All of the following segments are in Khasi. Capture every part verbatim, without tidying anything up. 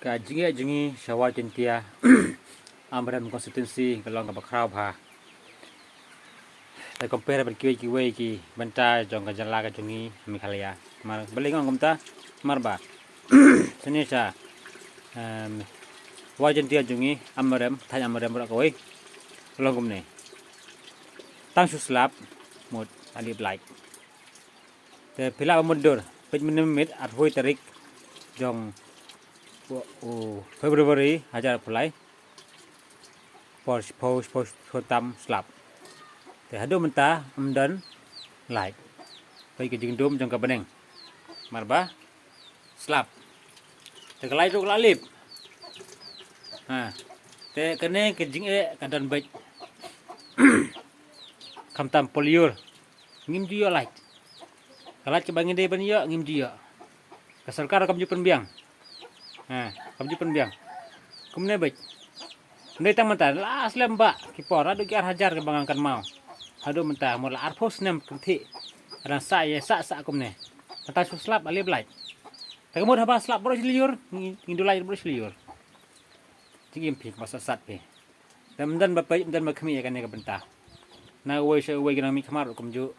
Ka jingeh jong ngi sha Wai Jaintia Amrem constituency ka long kaba khraw bha. Te compare bad kiwei kiwei ki bynta jong ka jylla ka jong ngi Meghalaya. Mar balei nga ong kumta? Mar ba shane sha, em, Wai Jaintia jong ngi Amrem, thaiñ Amrem baroh kawei ka long kumne. Tang shu slap mut la lip light. Te phi lah ban mutdur, peit mynne mynmiet arphew tarik jong u, u February hajar arphew lai. Por shiphew, shiphew, shiphew tam slap. Te haduh mynta ym don light. Peit ka jingdum jong ka bneng. Mar ba slap. Te ka light ruh ka la lip. Ha. Te kane ka jingeh ka don beit. Khamtam power. Ngim ju ïoh light. Ka light kaba ngi dei ban ïoh ngim ju ïoh. Ka sorkar kam ju pynbiang. Ha, kam ju pynbiang. Kumne beit. Ym dei tang mynta, la slem bha ki por, haduh ki ar hajar kiba ngan kynmaw. Haduh mynta, mut la arphew snem kynthih. Ka dang sah ïa sah sah kumne. Mynta shu slap la lip light. Te ka mut haba slap baroh shi lyiur, ngi, ngi duh light baroh shi lyiur. Jingim phi, ba sat sat phi. Te ym don ba peit, ym don ba khmih ïa kane ka bynta. Na uwei sha uwei ki nongmihkhmat ruh kumjuh.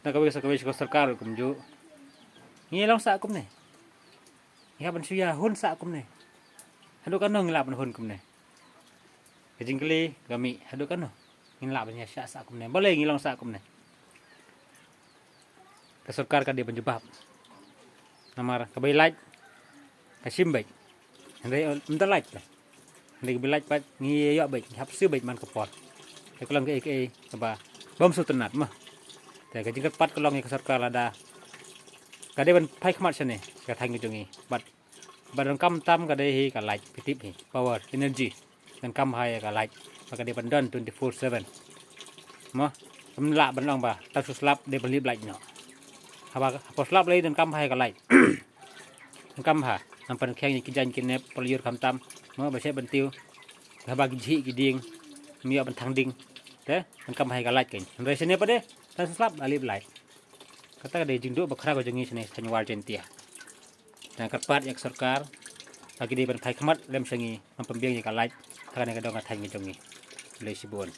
Na kawei sha kawei sha ka sorkar ruh kumjuh. Ngi long sah kumne. Ngi hap ban shu ïa hun sah kumne. Haduh katno ngi lah ban hun kumne? Ka jingkylli ka mih, haduh katno ngin lah ban ïa shah sah kumne? Balei ngi long sah kumne? Ka sorkar ka dei ban jubab. Namar kaba ïalait ka shim beit. Hynrei ym da lait te. Hynrei kaba ïalait pat ngi ïoh beit, ngi hap siew beit man ka por. Te ka long kaei kaei kaba bym sngewtynnat mo. Te ka jingkyrpad ka long ïa ka sorkar lada ka dei ban phai khmat shane ka thaiñ ka jong ngi. Bad ba donkam tam ka dei hi ka light, phi tip hi, power, energy. Donkam bha ïa ka light ba ka dei ban don twenty-four seven. Mo, ym lah ban long ba tang shu slap dei ban lip light noh. Haba hapoh slap lei donkam bha ïa ka light. Donkam bha, nang pynkheiñ ïa ki jaiñ ki nep, power khamtam. Mo, ba shet ban tiew. Haba ki jhih ki dieng, ym ïoh ban thang ding. Te donkam bha ïa ka light kein. Hynrei shane pat de tang shu slap la lip light. Kata ka dei jingduh ba khraw ka jong ngi shane thaiñ Wai Jaintia. Te nga kyrpad ïa ka sorkar, ba ki dei ban phai khmat lem sha ngi, ban pynbiang ïa ka light ha kane ka dong ka thaiñ ka jong ngi. Khublei shibun.